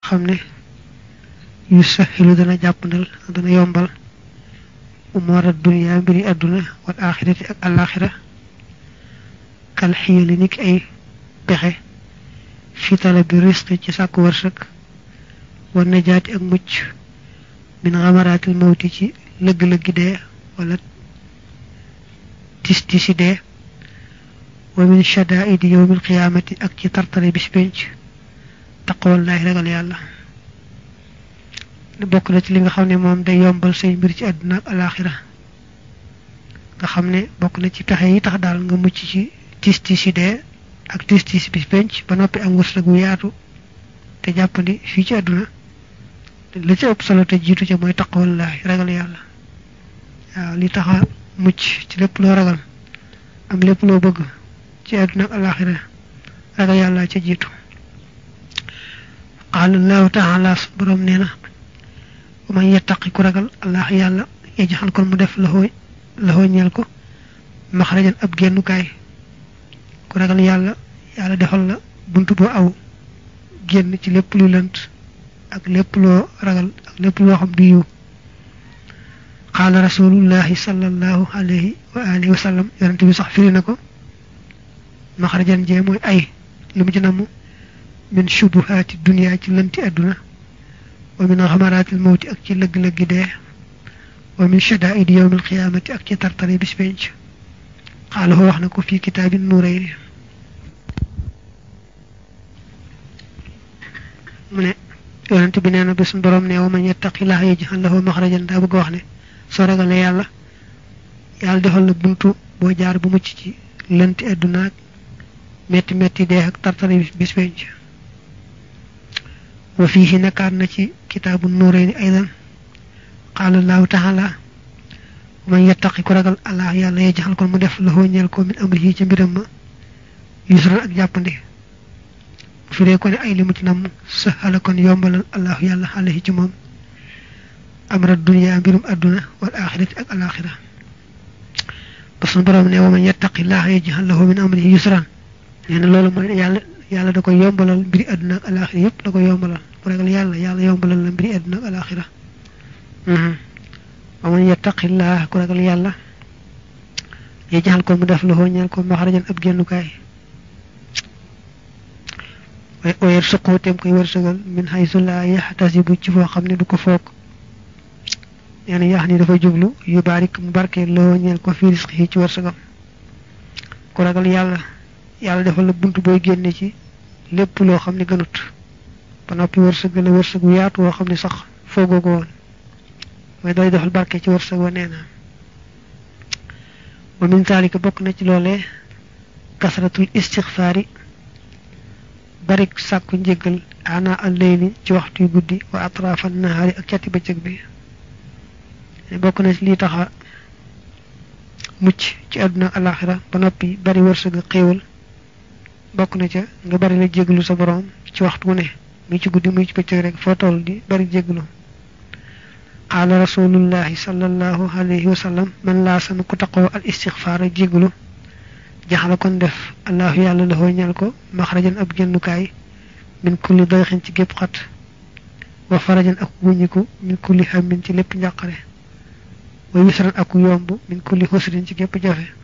xamne yu sahilu dana jappandal dana yombal umar ad-dunya mbiri aduna wal akhirati ak al-akhirah kal hiyali nik ay pexé fi talabi rizqi ci sakku wërsak wa najati ak mucc min ghamaratil mawti ci leug leug de wala tistisi de wa min shada'id yawmil qiyamati ak ci tartare bis pench taqwallahi ragal yalla bokk na ci li nga xamne mom day yombal sey mbir ci aduna ak al-akhirah nga xamne bokk na ci taxé yi tax dal nga mucc ci tistisi de ak tistis bis pench ba nopi am wursu gu yaatu te jappandi fi ci aduna li ci ëpp solo te jitu ci moy taqwallahi ragal yalla waaw li taxa mucc ci lepp lo ragal am lepp lo bëgg ci aduna ak al-akhirah ragal yalla ci jitu qala allah ta'ala borom neena man yattaqi ku ragal allah yalla yajhal ko mu def lahu ñel ko makhrajan ab gennu kay ku ragal yalla yalla defal la buntu bo aw genn ci lepp lu lent ak lepp lo ragal ak lepp lo xam du yu qala rasulullah sallallahu alayhi wa alihi wa sallam yaronte bi sax firi nako makhrajan je moy ay limu ci namu min shubuhati dunya ci lenti aduna wa min ghamaratil maut ak ci leug leug de wa min shada'id yawm al qiyamati ak ci tartari bis bench qala wax nako fi kitabin nurayn mune yonent bi neena bis borom ne wa man yattaqillaha yaj'al lahu makhrajan da bëgg wax ne so ragal yalla yalla defal la buntu bo jaar bu mucc ci lenti aduna metti metti de ak tartari bis bench وفيه نكارنا في كتاب النورين أيضا قال الله تعالى ومن يتقي كرغل الله يالا يجعل كل مدف له نيلكو من أمره جمبرم يسر أجابني فريكون أي لمتنم سهل كون يومبل الله يالا عليه جمم أمر الدنيا برم الدنيا والآخرة الآخرة بس نبرم ومن يتقي الله يجعل له من أمره يسرا يعني لولا يالا yalla da koy yombalal mbiri aduna ak al-akhirah yépp da koy yombalal bu ragal yalla yombalal la mbiri aduna ak al-akhirah aman yattaqillah ku ragal yalla yajal ko mu def lo ñal ko makharajan ab gennukay way yersuqu tem koy wersegal min haythu la yahtasibu ci fo xamne du ko fokk yani yahni dafa jublu yu barik mu barke lo ñal ko fi rizqi ci wersegal ku ragal yalla yalla defal la buntu boy genné ci lepp lo xamni gënut ba nopi wërsëgu yaatu wo xamni sax fogo ko won way day defal barké ci wërsëg wa néna wa min zalika bok na ci lolé kasratul istighfari barik sakku njéggal ana al-layli ci waxtu guddi wa atraf an-nahari ak ciati bëccëg bi bok na ci li taxa mucc ci aduna al-akhirah ba nopi bari wërsëgu xéewal bokku na ca nga bari la jéglu sa borom ci waxtu ne mi ci guddi mi ci bëccëg rek fo tol di bari jéglu qala rasulullah sallallahu alayhi wa sallam man la san ku taqo al istighfar jéglu jaxala kon def allah yalla la ho ñal ko makhrajan ab jennukay min kulli dayxin ci gep xat wa farajan ak wuñiku min kulli hammin ci lepp ñaqare wa yusran ak yombu min kulli husrin ci gep jafe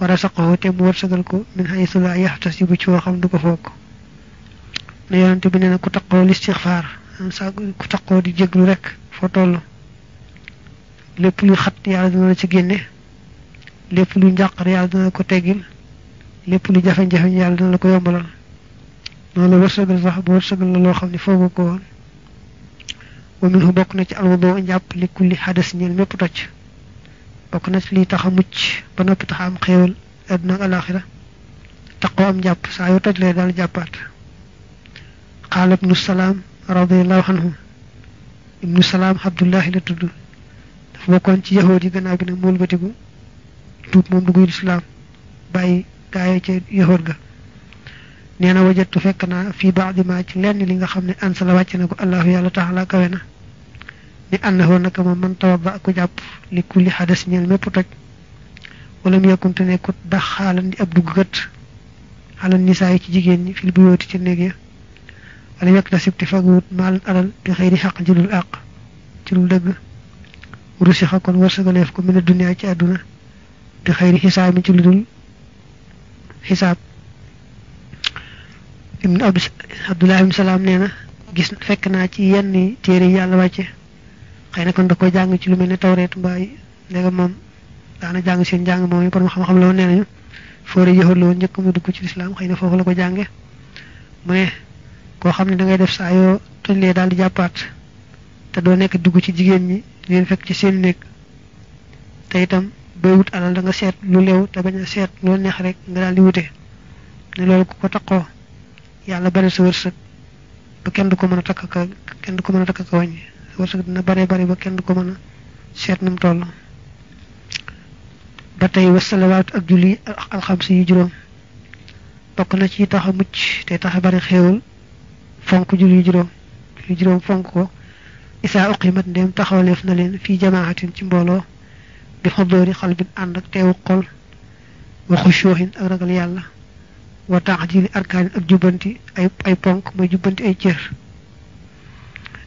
wara saqo te mu wërsegal ko min haythu la yahtasibu ci waxam du ko fokk ne yonent bi neena ku taqo istighfar sa ku taqo di jéglu rek fo tollu lepp lu xat yalla dina ci génné lepp lu njaqar yalla dina ko teggil lepp lu jafé jafé yalla dina ko yombalal non la wërsegal sax bu wërsegal la lo xamni fogo ko won wa minhu bok na ci alwudu japp li kulli hadas ñel mepp tocc bok na ci li taxa mucc ba nopi taxa am xewal aduna ak al-akhirah taqo am japp sa yu toj le dal jappat qala ibn salam radiyallahu anhu ibn salam abdullah la tuddu dafa bokon ci yahudi gëna bi nak mul batigu tout mom duggu islam bayyi gaay ci yahud ga neena wajatu fekna fi ba'd ma ci lenn li nga xamne ansala wacc nako allah yalla ta'ala kawena ni annahu nakama man tawadda ku japp li kulli hadas ñel mepp toj wala mi yakunte nekut dakhalan di ab duggat ala nisaa ci jigen ñi fil buyoti ci neeg ya wala yak tasibti fagut mal alal bi xeyri xaq julul aq ci lu deug rusi xakon warsagalef ko min dunya ci aduna bi xeyri hisab ci lu dul hisab ibn abdullah ibn salam neena gis fekk na ci yenn téré yalla wacce xeyna kon da ko jang ci lu melni tawret mbay ndega mom daana jang seen jang mom yi kon xam xam lo nenañu foore yehor lo ñeek mu dugg ci islam xeyna fofu la ko jangé mu ne ko xamni da ngay def sa yo tolé dal di jappat te do nek dugg ci jigéen ñi leen fekk ci seen nek te itam boy wut alal da nga seet lu leew te baña seet lo neex rek nga dal di wuté ne lolu ko takko yalla bari sa wërseuk ba kenn du ko mëna takk ka kenn du ko mëna takk ka wañ wërseuk dina bari bari ba kenn du ko mëna seet num tollu ba tay wassalawat ak julli al khamsi yu juroom bokk na ci taxa mucc te taxa bari xewul fonk julli juroom fonk ko isa uqimat ndem taxawlef na len fi jamaatin ci mbolo bi xodori xalbin and ak teewu xol wa khushuhin ak ragal yalla wa ta'jil arkan ak jubanti ay ponk moy jubanti ay cieur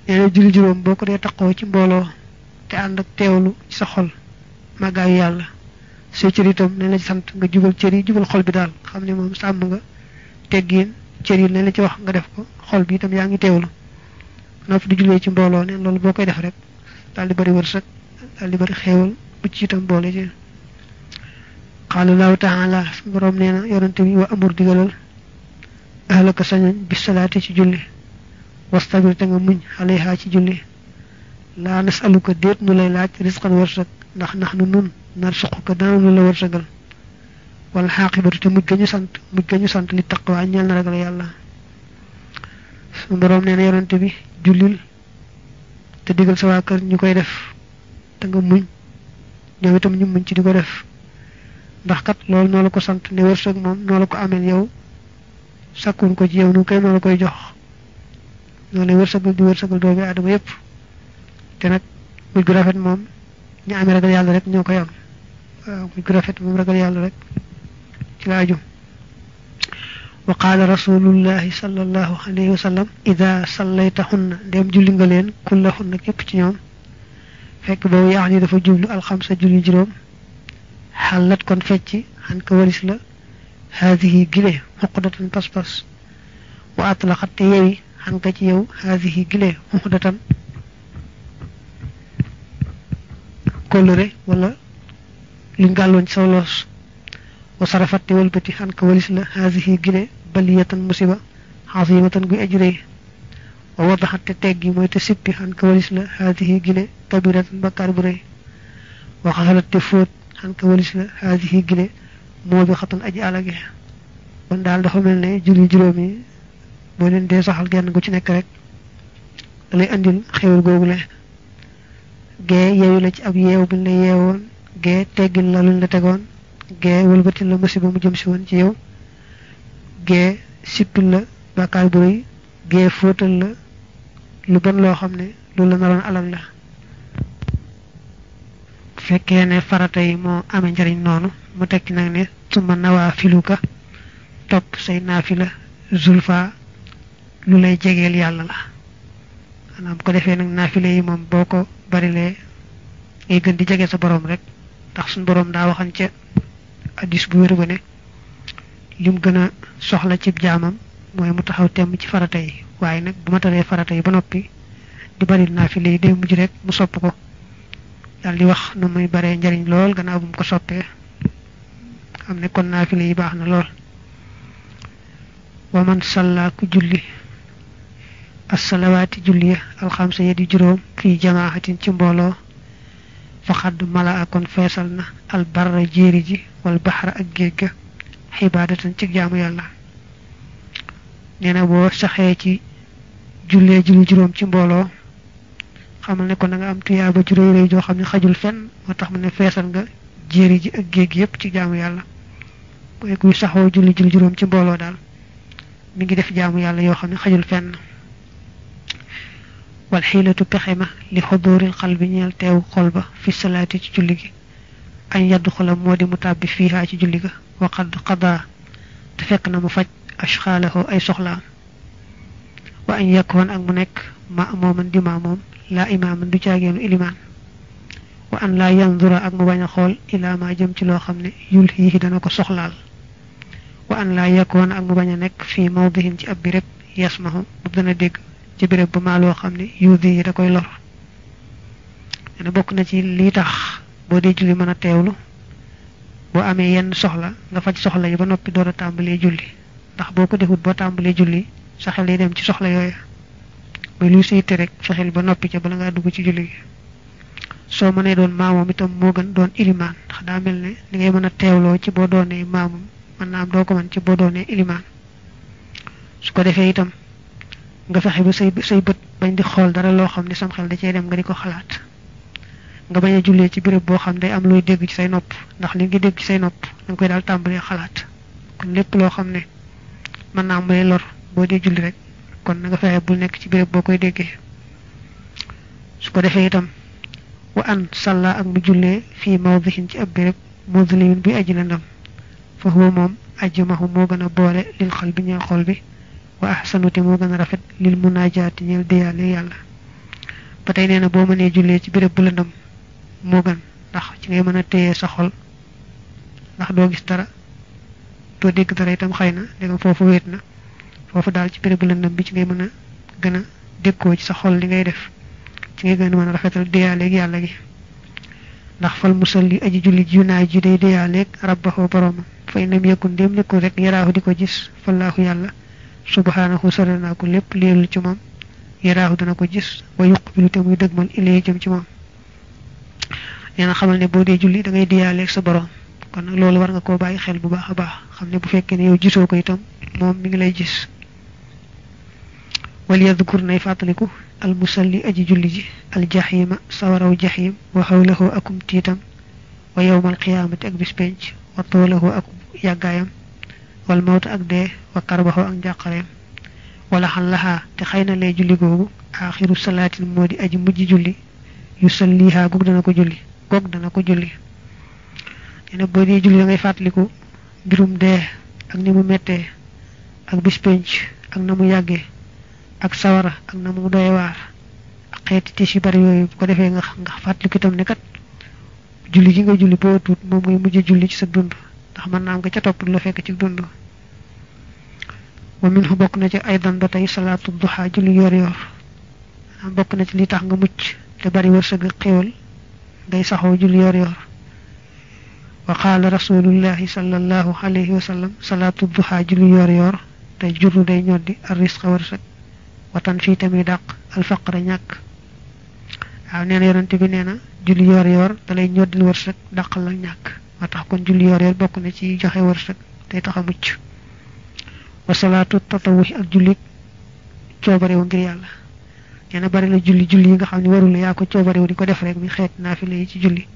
ene julli juroom boko de taxaw ci mbolo te and ak teewlu ci sa xol magay yalla so ci ritam ne la ci sant nga jubal cieur jubal xol bi dal xamni mom sam nga teggin cieur ne la ci wax nga def ko xol bi tam yaangi teewlu nopp di julé ci mbolo ne lolu bokay def rek dal di bari wërseuk dal di bari xewul bu ci tam bolé ci qala allah ta'ala borom neena yonent bi wa amur digalal ahlaka sañan bis salati ci julli wastabir ta nga muñ alayha ci julli la nasaluka deet nu lay laaj rizqan wërseuk ndax nahnu nun narsuquka daanu la wërsëgal wal haqibatu te mujj gañu sant li taqwa ñal na ragal yalla su borom neena yonent bi julil te digal sa wa kër ñukoy def te nga muñ ñoom itam ñu muñ ci diko def ndax kat lool no la ko sant ne wërsëg mom no la ko amel yow sakkuñ ko ci yow nu kay no la koy jox no lay wërsëgal di wërsëgal doomi adama yépp te nak bu rafet mom ñu amé ragal yalla rek ñoko yam bu rafet mom ragal yalla rek ci laaju وقال رسول الله صلى الله عليه وسلم اذا صليتهن ديم جولي nga len kullahun kep ci ñoom fekk bo yaani dafa jublu al khamsa julli juroom halat kon fecci han ko waris la hadhihi gile huqdatan paspas wa atlaqat yewi han ka ci yow hadhihi gile huqdatan kolore wala li ngalon ci sawlos وصرفت والبتي حنك ولسلا هذه جلي بلية مصيبة عظيمة قوي أجري ووضحت تتاقي مويتسبي حنك ولسلا هذه جلي كبيرة بكار بري وخلت تفوت حنك ولسلا هذه جلي موبخة أجعالك وندال دخل ملني جلي جرومي بولين دي صحل جان قوش نكرك لي أندل خير قوغلي جي يولج أب يو بلن يوون جي تاقل لالون لتاقون ge wulbati la musiba mu jëm ci won ci yow ge sipil la bakal bu reuy ge fotal la lu bon lo xamne lu la naron alal la fekke ne farata yi mo amé njariñ nonu mu tek nak ne suma nawafiluka top say nafila zulfa lu lay jégel yalla la anam ko defé nak nafila yi mom boko bari le ay gën di jégé sa borom rek tax sun borom da waxan ci hadis bu wéru ne lim gëna soxla ci jaamam moy mu taxaw tem ci farata yi waye nak bu matalé farata yi ba nopi di bari nafilé yi day mujj rek mu sopp ko dal di wax nu muy bare njariñ lool gannaaw bu ko soppé amne kon nafilé yi baxna lool wa man salla ku julli as-salawati julliya al-khamsa yadi juroom fi jamaahatin ci mbolo faqad malaa kon fessalna al barra jiriji wal bahra ak geega ibadatan ci jaamu yalla neena bo saxé ci julli juroom ci mbolo xamal ne ko nga am tiyaba ju reey jo xamni xajul fenn motax mu ne fessal nga jiriji ak geeg yépp ci jaamu yalla koy kuy saxo julli juroom ci mbolo dal mi ngi def jaamu yalla yo xamni xajul fenn والحيلة بخيمة لحضور القلب نيال تيو قلبة في الصلاة تجلق أن يدخل مودي متابع فيها تجلق وقد قضى تفقنا مفج أشخاله أي سخلا wa an yakun ak mu nekk ma mooman di ma moom la imaaman du caageenu ilimaan wa an la yanzura ak mu bañ a xool ila ma jëm ci loo xam ne yul yi dana ko soxlaal wa an la yakun ak mu bañ a nekk fii mawdihin ci ab béréb yasmahu bu dana dégg ci béréb ba maa loo xam ne yuudi yi da koy lor dana bokk na ci lii tax boo dee julli mën a teewlu boo amee yenn soxla nga faj soxla yi ba noppi door a tàmbalee julli ndax boo ko defut boo tàmbalee julli sa xel yi dem ci soxla yooyu muy luy sayte rek fexeel ba noppi ca bala ngaa dugg ci julli gi soo mënee doon maamoom itam moo gën doon ilimaan ndax daa mel ne li ngay mën a teewloo ci boo doonee maamoom mën naa am doo ko mën ci boo doonee ilimaan su ko defee itam nga fexe ba say bët bañ di xool dara loo xam ne sam xel da cey dem nga di ko xalaat nga bañ a jullee ci béréb boo xam day am looy dégg ci say nopp ndax li nga dégg ci say nopp da nga koy daal tàmbalee xalaat kon lépp loo xam ne mën naa am lay lor boo dee julli rek kon na nga fexe bul nekk ci béréb boo koy déggee su ko defee itam wa an salla ak mu jullee fii mawdihin ci ab béréb mudlimin bi aji lëndam fa huwa moom ajmahu moo gën a boole lil xal bi ñeel xol bi wa ahsanu te moo gën a rafet lil munaajaati ñeel déyaale yàlla ba tey nee na boo mënee jullee ci béréb bu lëndam moo gën ndax ci ngay mën a téye sa xol ndax doo gis dara doo dégg dara itam xëy na dégam foofu wéet na foofu daal ci béréb bu lëndam bi ci ngay mën a gën a déggoo ci sa xol li ngay def ci ngay gën a mën a rafetal déyaaleeg yàlla gi ndax fal musalli aji julli ji yunaay ji day déyaaleeg rabbahu boroomam fa inam yakun dem nekkul rek yaraahu di ko gis fallaahu yàlla subhanahu sore naa ko lépp leelul ci moom yaraahu dana ko gis wa yuqbilu te muy dëgmal ilayhi jëm ci moom nee na xamal ne boo dee julli da ngay déyaaleeg sa borom kon nag loolu war nga koo bàyyi xel bu baax a baax xam ne bu fekkee ne yow gisoo ko itam moom mi ngi lay gis wal yadkur nay fàttaliku al musalli aji julli ji al jahima sawaraw jahim wa hawlahu akum tiitam wa yawmal qiyaamati ak bis penc wa toolahu ak yàggaayam wal mawta ak dee wa karbahu ak njàqareem wala xan laxaa te xëy na lay julli googu aaxiru salaatin moo di aji mujj julli yu salliha goog dana ko julli nee boo dee julli da ngay fàttaliku mbirum dee ak ni mu mettee ak bis penc ak na mu yàggee ak sawara ak na mu doy waar ak xeeti tiis yu bari yooyu bu ko defee nga fàttaliku itam ne kat julli ji nga julli boo tuut moom ngay mujj julli ci sa dund ndax mën naa am nga ca topp la fekk ci dund wa minhu bokk na ci aydan ba tey salaatu duha julli yor yor bokk na ci li tax nga mucc te bari wërsëg xéewal ngay saxoo julli yor yor wa qaala rasulullahi sallallahu alayhi wa sallam salaatu duha julli yor yor te jurru day ñoddi ar risqa wërsëg watan fii tamit dàq alfaqra ñàkk waaw nee na yonente bi nee na julli yor yor da lay ñoddil wërsëg dàqal la ñàkk moo tax kon julli yor yor bokk na ci joxe wërsëg day tax a mucc wa salaatu tatawuhi ak julli coobarewu ngir yàlla nee na bari la julli yi nga xam ne warul la yaa ko coobarewu di ko def rek mi xeet naafila yi ci julli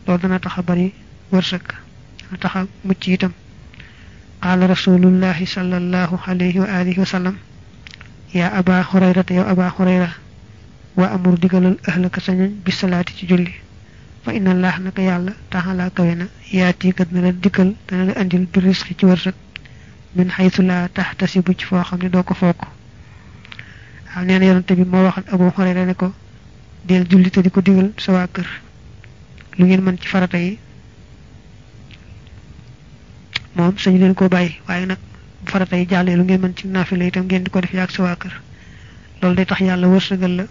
loolu dana tax a bari wërsëg dana tax a mucc itam qaala rasulullahi sallallahu alayhi wa alihi wa sallam yaa aba hurayrata yow aba hurayra wa amur digalal ahlaka sañañ bi salaati ci julli fa inna allah naka yàlla taxalaa kawe na yaati kat na la dikkal dana la andil bi risqi ci wërsëg min xaytu la taxtasibu ci foo xam ne doo ko foog waaw nee na yonante bi moo waxal abu hurayra ne ko del julli te di ko digal sa waa kër lu ngeen mën ci farata yi moom sañu leen koo bàyyi waaye nag bu farata yi jàllee lu ngeen mën ci naafila itam ngeen di ko def yaag sa waa kër loolu day tax yàlla wërsëgal la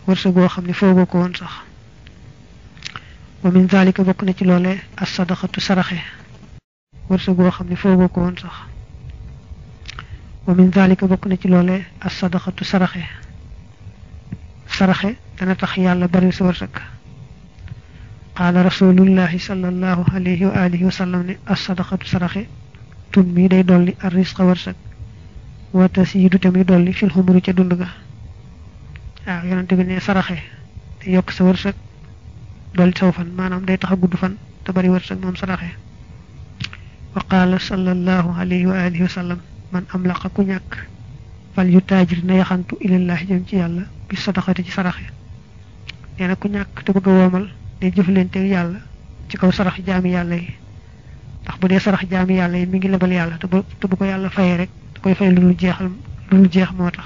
wërsëgoo xam ne foogoo ko woon sax wa min zalika bokk na ci loolee as sadaqatu saraxe wërsëgoo xam ne foogoo ko woon sax wa min zalika bokk na ci loolee as sadaqatu saraxe dana tax yàlla bari sa wërsëg qaala rasulullahi sallallahu alayhi wa alihi wa sallam ne as sadaqatu saraxe tun mi day dolli ar risqa wërsëg wa tasiidu tamit dolli fil xumuri ca dund ga waaw yonente bi ne saraxe te yokk sa wërsëg dolli saw fan maanaam day tax a gudd fan te bari wërsëg moom saraxe wa qaala sallallahu alayhi wa alihi wa sallam man am laqa ku ñàkk fal yu taajir na yaxantu ilallahi jëm ci yàlla bi sadaqati ci saraxe nee na ku ñàkk te bëgg a woomal day jëflanteeg yàlla ci kaw sarax jaami yàlla yi ndax bu dee sarax jaami yàlla yi mi ngi lebal yàlla te bu ko yàlla fayee rek da koy fay lu dul jeex moo tax